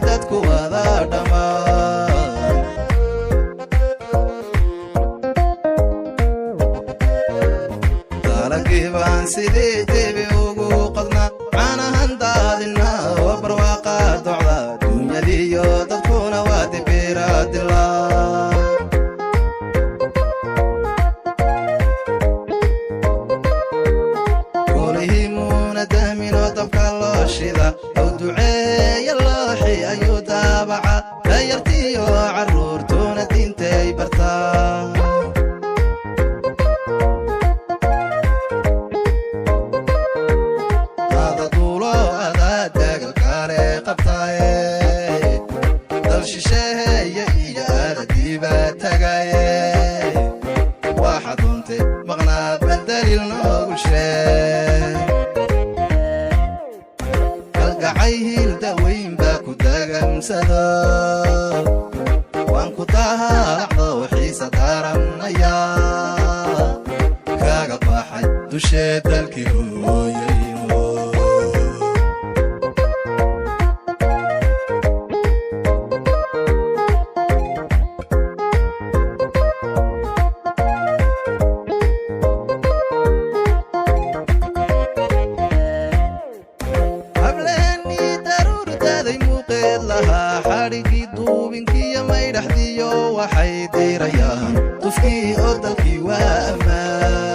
Dadku wada dhammaan dalagii baan sidii dibi ugu qodnaa, caanahan daadina oo barwaaqa docda, dunyadiiyo dadkuna waa dibiradila. Golihiimuuna dahminoo dabka loo shida ow duceeya looxi ayuu daabaca, dayartiyo carruurtuna diintay bartaa. Ada duulo adaa daagalkaale qabtaaye, dal shisheeye iyo aadadiiba tagaye, waxa duuntay maqnaa badaliil noogu sheeg. Kalgacay hiil daweyn baa ku dagamsado, waan ku daalacdo xiisa daaranaya kaaga baxay dushee dalkii hooyaymo. Hableenii daruurdaaday muuqeed lahaa, xadhigii duubinkiiyo maydhaxdiyo waxay diirayaan dufkii oo dalkii waa ammaan.